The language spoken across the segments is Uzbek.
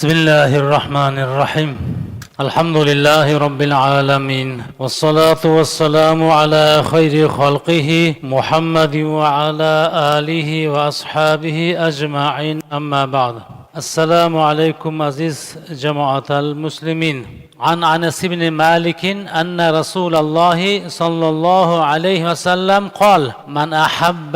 بسم الله الرحمن الرحيم. الحمد لله رب العالمين، والصلاة والسلام على خير خلقه محمد وعلى آله وأصحابه أجمعين. أما بعد، السلام عليكم aziz جماعة المسلمين. عن أنس بن مالك أن رسول الله صلى الله عليه وسلم قال: من أحب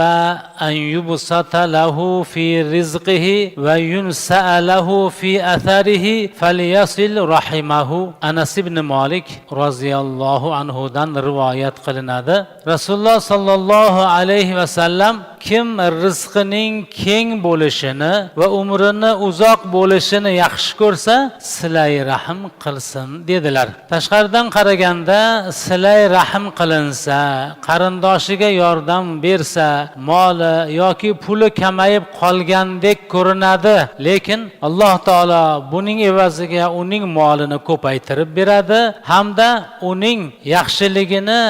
أن يبسط له في رزقه وينسأ له في أثره فليصل رحمه. Anas ibn Malik roziyallohu anhudan rivoyat qilinadi. Rasululloh sollallohu alayhi vasallam: "Kim rizqining keng bo'lishini va umrini uzoq bo'lishini yaxshi ko'rsa, silay rahm qilsin", dedilar. Tashqaridan qaraganda, silay rahm qilinsa, qarindoshiga yordam bersa, moli yoki puli kamayib qolgandek ko'rinadi, lekin Alloh taolo buning evaziga uning molini ko'paytirib beradi hamda uning yaxshiligini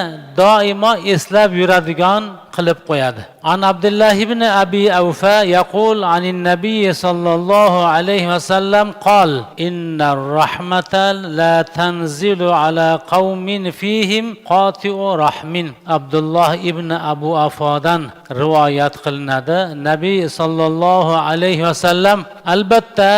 doimo eslab yuradigan qilib qo'yadi. عن عبد الله بن أبي أوفى يقول: عن النبي صلى الله عليه وسلم قال: إن الرحمة لا تنزل على قوم فيهم قاطع رحم. Abdulloh ibn Abu Afodan rivoyat qilinadi. Nabiy sollallohu alayhi vasallam: "Albatta,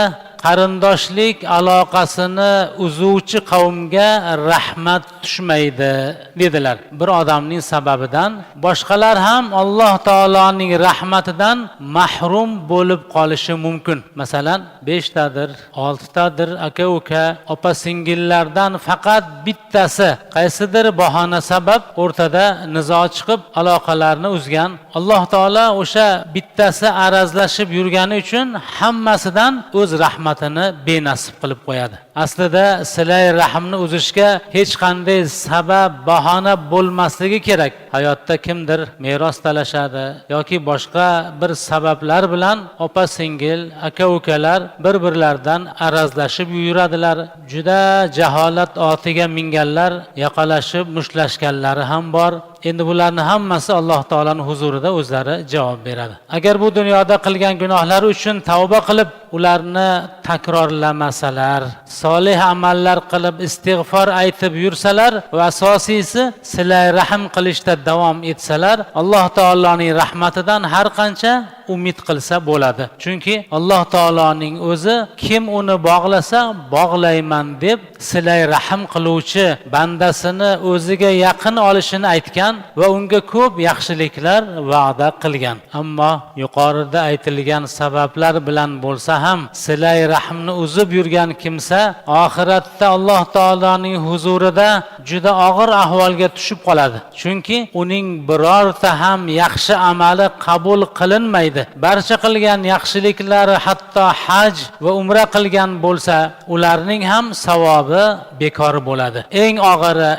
qarindoshlik aloqasini uzuvchi qavmga rahmat tushmaydi", dedilar. Bir odamning sababidan boshqalar ham Alloh taoloning rahmatidan mahrum bo'lib qolishi mumkin. Masalan, beshtadir, oltitadir aka uka, opa singillardan faqat bittasi qaysidir bahona sabab o'rtada nizo chiqib, aloqalarni uzgan. Alloh taolo o'sha bittasi arazlashib yurgani uchun hammasidan o'z rahmatini benasib qilib qo'yadi. Aslida silay rahmni uzishga hech qanday sabab, bahona bo'lmasligi kerak. Hayotda kimdir meros talashadi yoki boshqa bir sabablar bilan opa singil, aka ukalar bir birlaridan arazlashib yuradilar. Juda jaholat otiga minganlar yoqalashib, mushtlashganlari ham bor. Endi bularni hammasi Alloh taoloni huzurida o'zlari javob beradi. Agar bu dunyoda qilgan gunohlari uchun tavba qilib, ularni takrorlamasalar, solih amallar qilib, istig'for aytib yursalar va asosiysi silay rahm qilishda davom etsalar, Alloh taoloning rahmatidan har qancha umid qilsa bo'ladi. Chunki Alloh taoloning o'zi kim uni bog'lasa, bog'layman deb, silay rahm qiluvchi bandasini o'ziga yaqin olishini aytgan va unga ko'p yaxshiliklar va'da qilgan. Ammo yuqorida aytilgan sabablar bilan bo'lsa ham silay rahmni uzib yurgan kimsa oxiratda Alloh taoloning huzurida juda og'ir ahvolga tushib qoladi, chunki uning birorta ham yaxshi amali qabul qilinmaydi. Barcha qilgan yaxshiliklari, hatto haj va umra qilgan bo'lsa, ularning ham savobi bekor bo'ladi. Eng og'iri,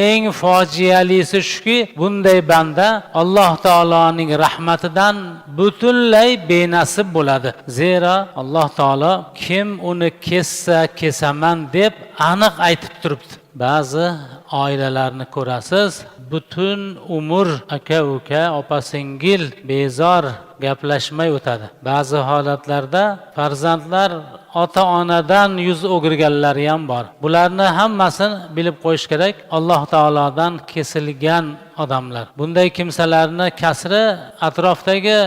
eng fojialisi shuki, bunday banda Alloh taoloning rahmatidan butunlay benasib bo'ladi, zero Alloh taolo kim uni kessa, kesaman deb aniq aytib turibdi. Ba'zi oilalarni ko'rasiz, butun umr aka uka, opa singil bezor, gaplashmay o'tadi. Ba'zi holatlarda farzandlar ota onadan yuz o'girganlari ham bor. Bularni hammasini bilib qo'yish kerak, Alloh taolodan kesilgan odamlar. Bunday kimsalarni kasri atrofdagi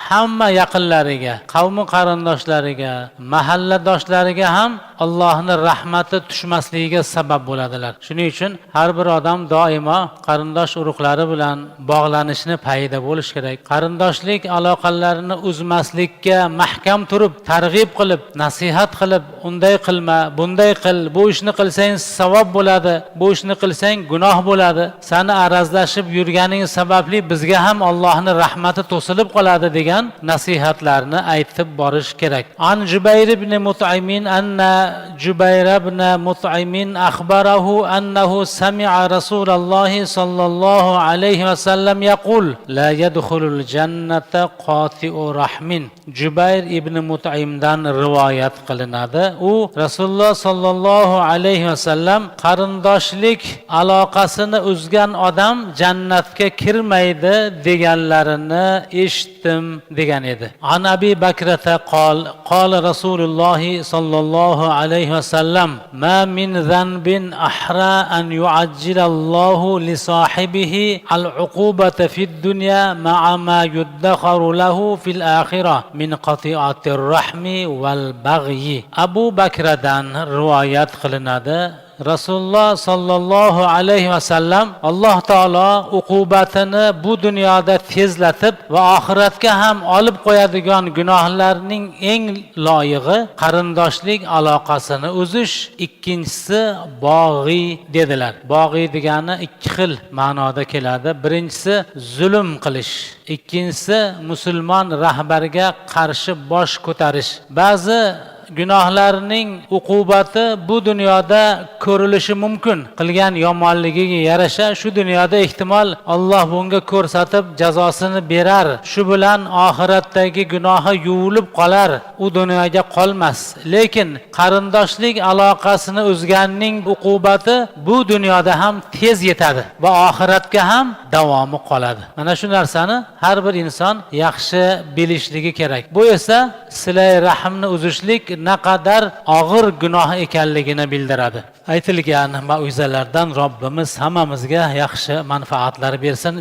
hamma yaqinlariga, qavmi qarindoshlariga, mahalladoshlariga ham Allohni rahmati tushmasligiga sabab bo'ladilar. Shuning uchun har bir odam doimo qarindosh urug'lari bilan bog'lanishni payida bo'lish kerak. Qarindoshlik aloqalarini uzmaslikka mahkam turib, targ'ib qilib, nasihat qilib, unday qilma, bunday qil, bu ishni qilsang savob bo'ladi, bu ishni qilsang gunoh bo'ladi, sani arazlashib yurganing sababli bizga ham Allohni rahmati to'silib qoladi degan nasihatlarni aytib borish kerak. عن جبير بن مطعم أن جبير بن مطعم أخبره أنه سمع رسول الله صلى الله عليه وسلم يقول: لا يدخل الجنة قاطع رحم. Jubayr ibn Mut'imdan rivoyat qilinadi. U Rasululloh sollallohu alayhi vasallam: "Qarindoshlik aloqasini uzgan odam jannatga kirmaydi", deganlarini eshitdim. degan edi. An Abi Bakrata qol qol Rasululloh sollallohu alayhi vasallam: ma min zanbin ahra an yuajjilallahu li sohibihi al uqubata fid dunya ma'a ma yuddakharu lahu fil akhirah min qati'atir rahmi wal bag'yi. Abu Bakradan rivoyat qilinadi, Rasululloh sollallohu alayhi vasallam Alloh taolo uqubatini bu dunyoda tezlatib va oxiratga ham olib qo'yadigan gunohlarning eng loyig'i qarindoshlik aloqasini uzish, ikkinchisi bog'iy dedilar. Bog'iy degani ikki xil ma'noda keladi. Birinchisi zulm qilish, ikkinchisi musulmon rahbarga qarshi bosh ko'tarish. Ba'zi gunohlarning uqubati bu dunyoda ko'rilishi mumkin. Qilgan yomonligiga yarasha shu dunyoda ehtimol Alloh bunga ko'rsatib jazosini berar. Shu bilan oxiratdagi gunohi yuvilib qolar, u dunyoga qolmas. Lekin qarindoshlik aloqasini uzganning uqubati bu dunyoda ham tez yetadi va oxiratga ham davomi qoladi. Mana shu narsani har bir inson yaxshi bilishligi kerak. Bu esa silai rahmni uzishlik naqadar og'ir gunoh ekanligini bildiradi. Aytilgan mauizalardan Robbimiz hammamizga yaxshi manfaatlar bersin.